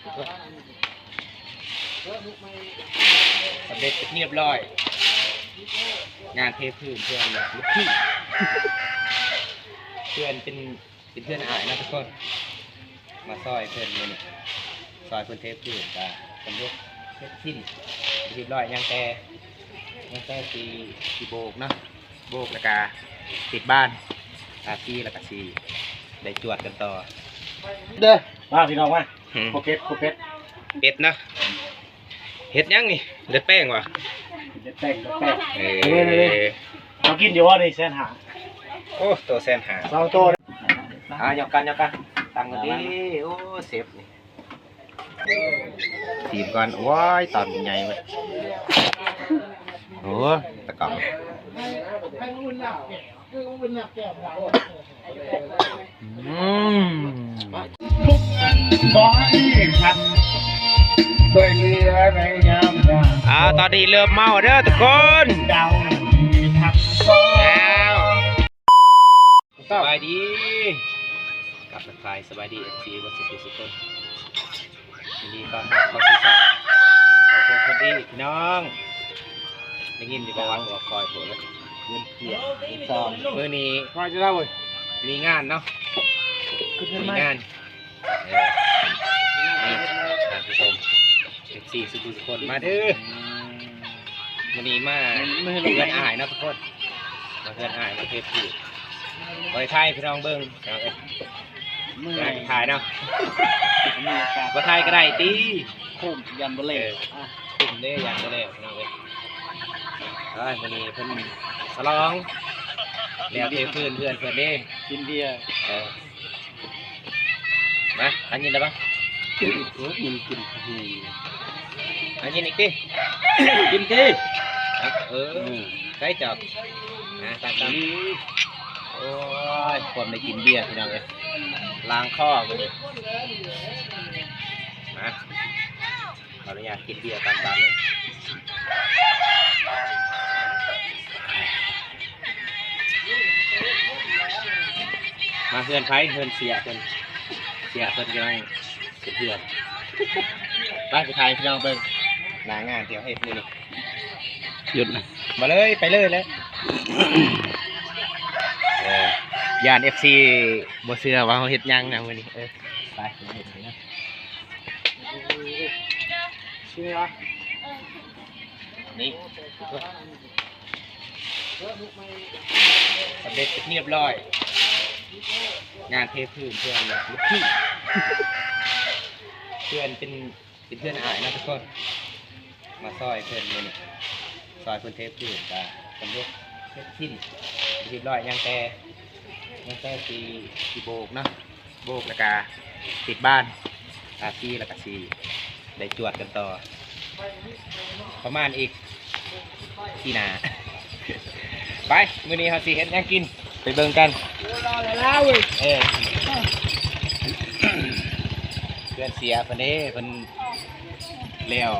ສຳເລັດເປັນທີ່ຮຽບຮ້ອຍ ງານເທພື້ນເພື່ອນລູກພີ່ ເພື່ອນເປັນ ເປັນເພື່ອນອ້າຍເນາະທຸກຄົນ ມາຊ່ອຍເພິ່ນມື້ນີ້ ຊ່ອຍເພິ່ນເທພື້ນ ກະເພິ່ນເຮັດ ເຮັດສິ້ນຮຽບຮ້ອຍ ຍັງແຕ່ ຍັງແຕ່ຊິ ຊິໂບກເນາະ ໂບກແລ້ວກະຕິດບານ ທາສີ ແລ້ວກະຊິໄດ້ຈວດກັນຕໍ່ເດີ ມາພີ່ນ້ອງມາ ອືມ ຄົວເປັດ ຄົວເປັດ ເປັດເນາະ. ເຮັດຫຍັງນີ້? ເລືອດແປ້ງຫວາ? ເລືອດແປ້ງ ເລືອດແປ້ງ ເອີ ເຮົາກິນຢູ່ບໍ່ນີ້ ແສນຫ້າ ໂອ້ ໂຕແສນຫ້າ ສອງໂຕ ອ່າ ຫຍອກກັນ ຫຍອກກັນ ຕັ້ງກັນດີ ໂອ້ ເຊຟນີ້ ຊີມກ່ອນ ໂອ້ຍ ຕອນໃຫຍ່ເວີຍ ໂອ້ ຕະກອງ. ອືມ ອ່າ ຕອນນີ້ເລີ່ມເມົາເດີທຸກຄົນ ແລ້ວ ສະບາຍດີ ກັບທັກທາຍສະບາຍດີ ເອັຟຊີ ເບິດສຸກທຸກຄົນ. ຍິນດີຕ້ອນຮັບເຂົ້າສູ່ຊ່ອງຂອງພວກເພິ່ນອີກ ພີ່ນ້ອງ ໄດ້ຍິນຢູ່ບໍ່ວ່າຫົວຄອຍໂພດເລີຍ ເງິນເກຍເງິນຊອງ ມື້ນີ້ຂ້ອຍຈະເລົ່າເວີຍ ມີງານເນາະ ມີງານ ເອີ ນີ້ ທ່ານຜູ້ຊົມ ເອັຟຊີ ສຸກທຸກຄົນ ມາເດີ ມື້ນີ້ມາເຮືອນອ້າຍເນາະທຸກຄົນ ມາເຮືອນອ້າຍ ມາເທພື້ນ ບໍ່ໄດ້ຖ່າຍໃຫ້ພີ່ນ້ອງເບິ່ງ ພີ່ນ້ອງເອີຍ ມື້ນີ້ຖ່າຍເນາະ ບໍ່ຖ່າຍກໍໄດ້ຕິ ຄຸ້ມ ຢ້ານບໍ່ແລ້ວ ເອີ ຄຸ້ມເດ້ ຢ້ານບໍ່ແລ້ວ ພີ່ນ້ອງເອີຍ ເອີ ມື້ນີ້ເພິ່ນສະຫຼອງ ແລ້ວເທພື້ນເຮືອນເພິ່ນເດ້ ກິນເບຍ ເອີ ມາ ອັນນີ້ລະບໍ່ ໂອ້ຍ ມັນກິນ ອັນນີ້ອີກຕິ ກິນຕິ ເອີ ໃສ່ຈອກ ອ່າ ຕາມໆ ໂອ້ຍ ຄວາມໄດ້ກິນເບຍ ພີ່ນ້ອງເອີຍ ລ້າງຄໍມື້ນີ້ ມາ ຂໍອະນຸຍາດກິນເບຍກ່ອນບາດນີ້ ມາເຮືອນໃຜ ເຮືອນເສຍເພິ່ນ ເສຍເພິ່ນກຳລັງ ເຮັດເຮືອນ ໄປ ໄປຖ່າຍໃຫ້ພີ່ນ້ອງເບິ່ງ ໜ້າງານທີ່ເຮົາເຮັດມື້ນີ້ ຢຸດນະ ມາເລີຍ ໄປເລີຍແຫຼະ ເອີ ຢ້ານເອັຟຊີບໍ່ເຊື່ອວ່າເຮົາເຮັດຫຍັງນະມື້ນີ້ ເອີ ໄປ ເຮັດຫຍັງນະ ນີ້ ສຳເລັດເປັນທີ່ຮຽບຮ້ອຍ ງານເທພື້ນເພື່ອນລູກພີ່ ເພື່ອນເປັນ ເປັນເພື່ອນອ້າຍເນາະທຸກຄົນ ມາຊ່ອຍເພິ່ນມື້ນີ້ ຊ່ອຍເພິ່ນເທພື້ນ ກະເພິ່ນເຮັດ ເຮັດສິ້ນຮຽບຮ້ອຍ ຍັງແຕ່ ຍັງແຕ່ຊິ ຊິໂບກເນາະ ໂບກແລ້ວກະຕິດບານ ທາສີ ແລ້ວກະຊິໄດ້ຈວດກັນຕໍ່ ປະມານອີກປີໜ້າ ໄປ ມື້ນີ້ເຮົາຊິເຮັດຫຍັງກິນ ໄປເບິ່ງກັນ ໂອ້ ຫຼໍ່ແລ້ວເວີຍ ເອີ ເພື່ອນເສຍເພິ່ນເດ້ ເພິ່ນແລ້ວ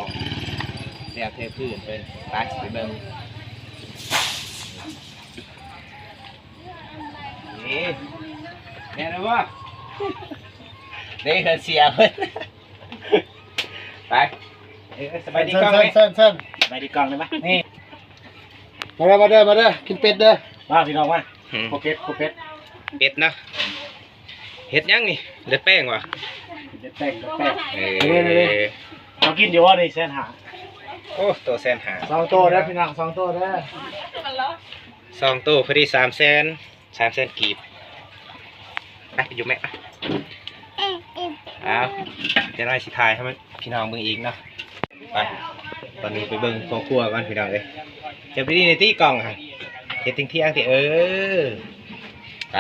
ແລ້ວເທພື້ນເພິ່ນ ໄປ ໄປເບິ່ງ ນີ້ ແມ່ນແລ້ວບໍ່ ເດ້ ເຮືອນເສຍເພິ່ນ ໄປ ເອີ ສະບາຍດີກ້ອງເວີຍ ເຊີນ ເຊີນ ສະບາຍດີກ້ອງເລີຍມາ ນີ້ ມາເດີ ມາເດີ ມາເດີ ກິນເປັດເດີ ມາພີ່ນ້ອງມາ ອືມ ຄົວເປັດ ຄົວເປັດ ເປັດເນາະ ເຮັດຫຍັງນີ້? ເລືອດແປ້ງຫວາ? ເລືອດແປ້ງ ເລືອດແປ້ງ ເອີ ເຮົາກິນຢູ່ບໍ່ນີ້ ແສນຫ້າ ໂອ້ ໂຕແສນຫ້າ ສອງໂຕເດີພີ່ນ້ອງ ສອງໂຕເດີ ສອງໂຕພໍດີສາມແສນ ສາມແສນກີບ ໄປ ໄປຢູ່ແມ່ ອ້າວ ຈະໜ້ອຍຊິຖ່າຍໃຫ້ມັນ ພີ່ນ້ອງເບິ່ງອີກເນາະ ໄປ ຕອນນີ້ໄປເບິ່ງພໍ່ຄົວກ່ອນພີ່ນ້ອງເອີຍ ຈະໄປດີໃນຕິກ້ອງຫັ້ນ ເຮັດທ່ຽງໆຕິ ເອີ ໄປ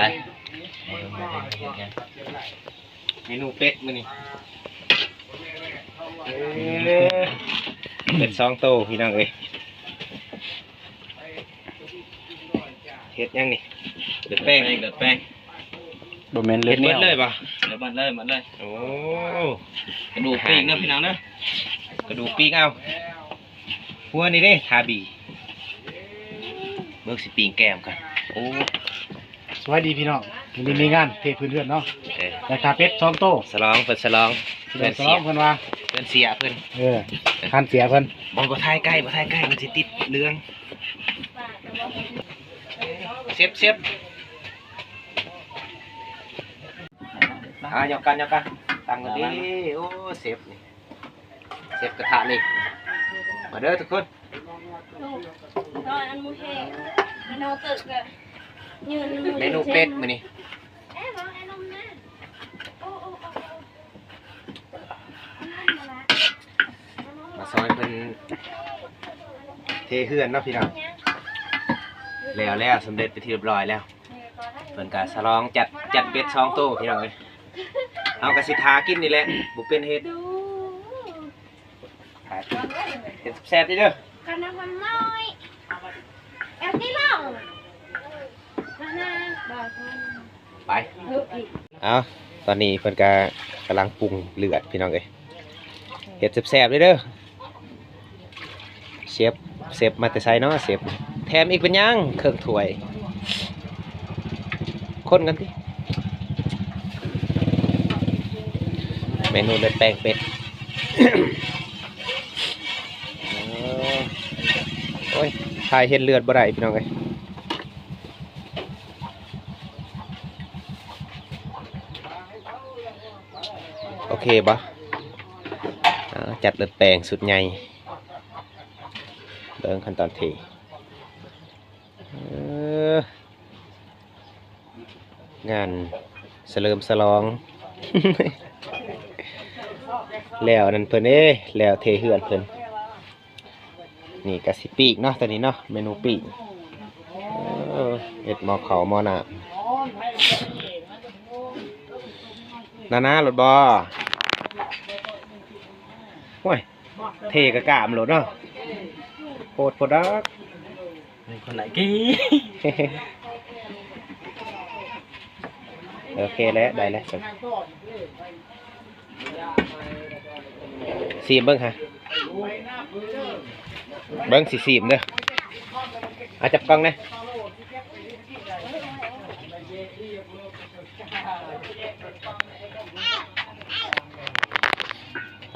ເມນູເປັດມື້ນີ້ ເອີ ເປັດສອງໂຕພີ່ນ້ອງເອີຍ ເຮັດຫຍັງນີ້? ເລືອດແປ້ງ ເລືອດແປ້ງ ບໍ່ແມ່ນເລືອດແມວ ເຮັດເບິດເລີຍບໍ່? ເລືອດເບິດເລີຍ ເບິດເລີຍ ໂອ້ ກະດູກປີກເດີພີ່ນ້ອງເດີ ກະດູກປີກ ເອົາ ຫົວນີ້ເດ້ ທາບີ ເບິ່ງຊິປີ້ງແກ້ມກັນ ໂອ້ ສະບາຍດີພີ່ນ້ອງ ມື້ນີ້ມີງານເທພື້ນເຮືອນເນາະ ເອີ ໄດ້ຂ້າເປັດສອງໂຕ ສະຫຼອງ ເພິ່ນສະຫຼອງ ສະຫຼອງເພິ່ນວ່າ ເພື່ອນເສຍເພິ່ນ ເອີ ຄັນເສຍເພິ່ນ ບໍ່ ບໍ່ຖ່າຍໃກ້ ບໍ່ຖ່າຍໃກ້ ມັນຊິຕິດເຫຼືອງ ເຊັບ ເຊັບ ອ່າ ຫຍອກກັນ ຫຍອກກັນ ຕັ້ງກັນດີ ໂອ້ ເຊັບນີ້ ເຊັບກະທະເຫຼັກ ມາເດີທຸກຄົນ ເມນູເປັດມື້ນີ້ ມາຊ່ອຍເພິ່ນເທເຮືອນເນາະພີ່ນ້ອງ ແລ້ວ ແລ້ວ ສຳເລັດເປັນທີ່ຮຽບຮ້ອຍແລ້ວ ເພິ່ນກະສະຫຼອງຈັດ ຈັດເປັດສອງໂຕພີ່ນ້ອງເອີຍ ເຮົາກະຊິຖ້າກິນນີ້ແຫຼະ ບໍ່ເປັນເຮັດ ເຮັດແຊບໆເດີ ກັນນະ ມັນນ້ອຍ ແອວຕິລອງ ໄປ ເອົາ ຕອນນີ້ເພິ່ນກະກຳລັງປຸງເລືອດພີ່ນ້ອງເອີຍ ເຮັດແຊບໆເດີ ເຊຟ ເຊຟມາແຕ່ໃສເນາະ ເຊຟ ແຖມອີກເປັນຫຍັງ ເຄິ່ງຖ້ວຍ ຄົນກັນຕິ ເມນູເລືອດແປງເປັດ ໂອ້ຍ ຖ່າຍເຫັນເລືອດບໍ່ໄດ້ພີ່ນ້ອງເອີຍ ໂອເຄບໍ່ ຈັດເລືອດແປງຊຸດໃຫຍ່ ເບິ່ງຂັ້ນຕອນເທ ເອີ ງານສະເຫຼີມສະຫຼອງ ແລ້ວອັນນັ້ນເພິ່ນເດ້ ແລ້ວເທເຮືອນເພິ່ນ ນີ້ກະຊິປີ້ງເນາະ ຕອນນີ້ເນາະ ເມນູປີ້ງ ເອີ ເຮັດໝໍ້ເຂົ້າໝໍ້ນ້ຳ ນານາໂລດບໍ່ ໂອ້ຍ ເທກະກາມໂລດເນາະ ໂພດໂພດດອກ ມີຄົນໄດ້ກີ່ ໂອເຄແລ້ວ ໄດ້ແລ້ວ ຊີມເບິ່ງຫາ ເບິ່ງຊິຊີມເດີ ເອົາຈັບກ້ອງແດ່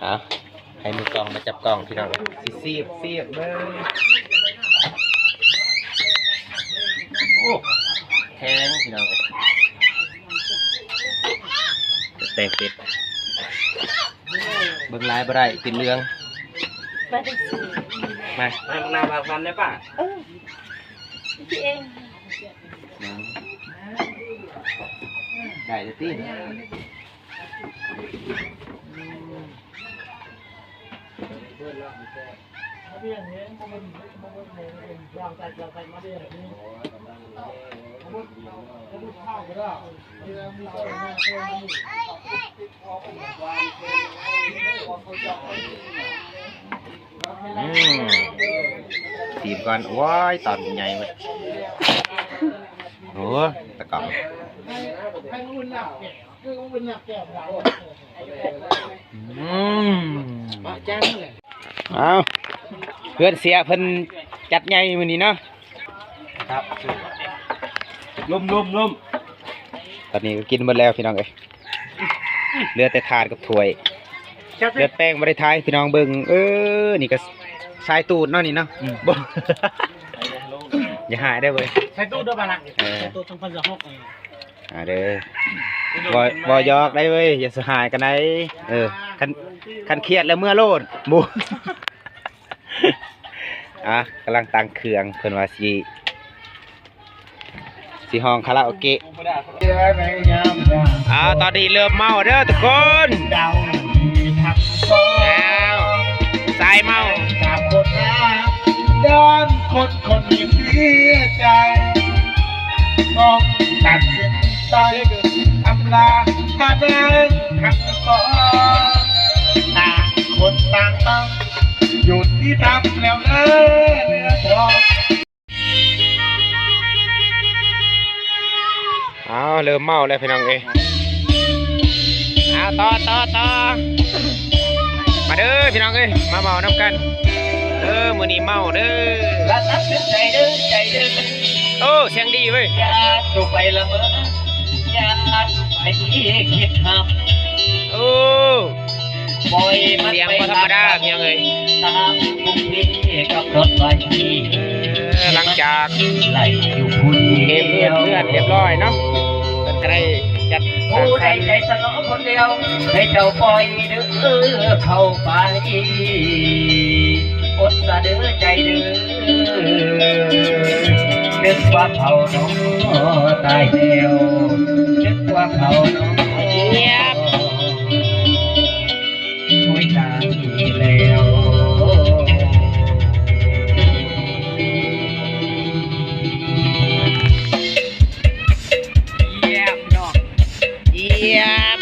ເອົາ ໃຫ້ມືກ້ອງມາຈັບກ້ອງພີ່ນ້ອງ ຊິຊີບ ຊີບເບິ່ງ ໂອ້ ແຂງພີ່ນ້ອງເອີຍ ແປງເປັດ ເບິ່ງຫຼາຍບໍ່ໄດ້ ເປັນເລື່ອງ ມາ ໃຫ້ມັນນາວາກວັນໄດ້ປະ ເອີ ເອງ ໄດ້ແລ້ວຕິ. ອືມ ຊີມກ່ອນ ໂອ້ຍ ຕອນໃຫຍ່ເວີຍ ໂອ້ ຕະກອງ ອືມ ເອົາ ເພື່ອນເສຍເພິ່ນຈັດໃຫຍ່ມື້ນີ້ເນາະ ຄັບ ລົມໆໆ ຕອນນີ້ກໍກິນໝົດແລ້ວພີ່ນ້ອງເອີຍ ເຫຼືອແຕ່ຖາດກັບຖ້ວຍ ເລືອດແປງບໍ່ໄດ້ຖ່າຍໃຫ້ພີ່ນ້ອງເບິ່ງ ເອີ ນີ້ກໍສາຍຕູດເນາະນີ້ເນາະ ອືມ ບໍ່ ຢ່າຫາຍເດີເວີຍ ສາຍຕູດເດີບາດນະ ເອີ ສາຍຕູດສອງພັນຊາວຫົກ ເອີ ອ່າເດີ ເວົ້າ ເວົ້າຢອກໄດ້ເວີຍ ຢ່າສະຫາຍກັນໄດ ເອີ ຄັນ ຄັນຄຽດແລ້ວເມືອໂລດ ບໍ່ ອ່າ ກຳລັງຕັ້ງເຄື່ອງ ເພິ່ນວ່າຊິ ຊິຮ້ອງຄາຣາໂອເກະ ອ່າ ຕອນນີ້ເລີ່ມເມົາເດີທຸກຄົນ ແລ້ວ ສາຍເມົາ ດອນຄົນຄົນໜຶ່ງເສຍໃຈ ຕ້ອງຕັດສິນໃຈອຳລາການເດີນທາງຕໍ່ ຕ່າງຄົນຕ່າງເມົາ ຢຸດທີ່ທຳແລ້ວເລີເຫຼືອທອງ. ອ້າວ ເລີ່ມເມົາແລ້ວພີ່ນ້ອງເອີຍ ອ້າວ ຕໍ່ ຕໍ່ ຕໍ່ ມາເດີພີ່ນ້ອງເອີຍ ມາເມົານຳກັນເດີ ມື້ນີ້ເມົາເດີ ໂອ້ ສຽງດີເວີຍ ຢ່າສູ່ໄປລະເມີ ໂອ້ ສຽງບໍ່ທຳມະດາ ພີ່ນ້ອງເອີຍ. ເອີ ຫຼັງຈາກເຮັດເຮືອນຮຽບຮ້ອຍເນາະ ເພິ່ນກໍໄດ້ຈັດສັງສັນ ໃຫ້ເຈົ້າປ່ອຍເດີເຂົ້າໄປ ອົດສະເດີໃຈເດີ ນຶກວ່າເຖົ້າໜໍຕາຍແລ້ວ ນຶກວ່າເຖົ້າໜໍຕາຍແລ້ວ. ຢ້ຽມເນາະ ຢ້ຽມ.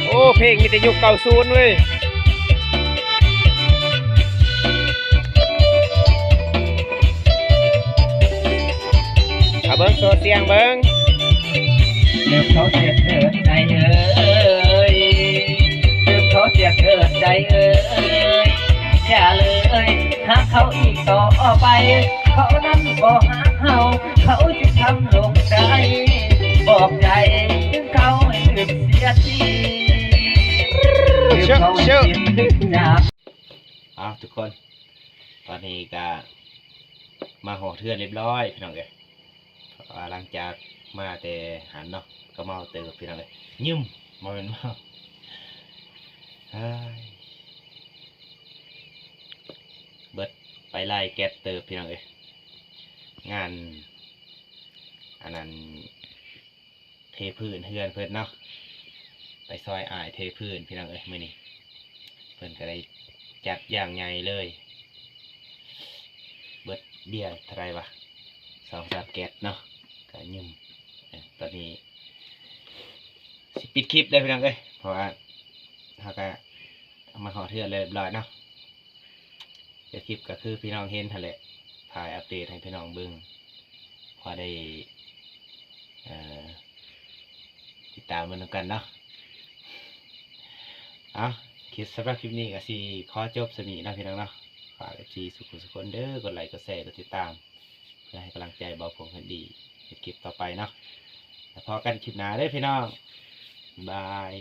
ໂອ້ ເພງມີແຕ່ຍຸກເກົ້າສູນເວີຍ. ເອົາເບິ່ງ ໂຊສຽງເບິ່ງ. ລືມເຂົາເສຍເທີດໃຈເອີຍ ລືມເຂົາເສຍເທີດໃຈເອີຍ ຢ່າເລີຍຫາເຂົາອີກຕໍ່ໄປ ເຂົານັ້ນບໍ່ຮັກເຮົາ ເຂົາຈຶ່ງທຳລົງໄດ້ ບອກໃຈເຂົາໃຫ້ລືມເສຍທີ ລືມເຂົາໃຫ້ຄິດຢາກ. ເອົາ ທຸກຄົນ ຕອນນີ້ກະມາຮອດເຮືອນຮຽບຮ້ອຍ ພີ່ນ້ອງເອີຍ. ເພາະວ່າຫຼັງຈາກມາແຕ່ຫັ້ນເນາະ ກໍເມົາເຕີບ ພີ່ນ້ອງເອີຍ. ຍຶມ ບໍ່ແມ່ນເມົາ ເຮີ້ຍ ເບິດໄປຫຼາຍແກັດເຕີບ ພີ່ນ້ອງເອີຍ. ງານ ອັນນັ້ນ ເທພື້ນເຮືອນເພິ່ນເນາະ ໄປຊ່ອຍອ້າຍເທພື້ນ ພີ່ນ້ອງເອີຍ. ມື້ນີ້ເພິ່ນກໍໄດ້ຈັດຢ່າງໃຫຍ່ເລີຍ ເບິດເບຍເທົ່າໃດວະ ສອງສາມແກັດເນາະ ກໍຍຶມ. ເອີ ຕອນນີ້ຊິປິດຄລິບແລ້ວ ພີ່ນ້ອງເອີຍ ເພາະວ່າເຮົາກໍມາຮອດເຮືອນແລ້ວຮຽບຮ້ອຍເນາະ. ເຮັດຄລິບກໍຄືພີ່ນ້ອງເຫັນຫັ້ນແຫຼະ ຖ່າຍອັບເດດໃຫ້ພີ່ນ້ອງເບິ່ງ ພໍໄດ້ ເອີ ຕິດຕາມເບິ່ງນຳກັນເນາະ. ເອົາ ຄລິບ ສຳລັບຄລິບນີ້ກໍຊິຂໍຈົບສ່ຳນີ້ເນາະ ພີ່ນ້ອງເນາະ. ຝາກເອັຟຊີທຸກຄົນເດີ ກົດໄລ ກົດແຊ ກົດຕິດຕາມ ເພື່ອໃຫ້ກຳລັງໃຈບ່າວພົງເຮັດດີ ເຮັດຄລິບຕໍ່ໄປເນາະ. ແລ້ວພໍ້ກັນຄລິບໜ້າເດີພີ່ນ້ອງ ບາຍ.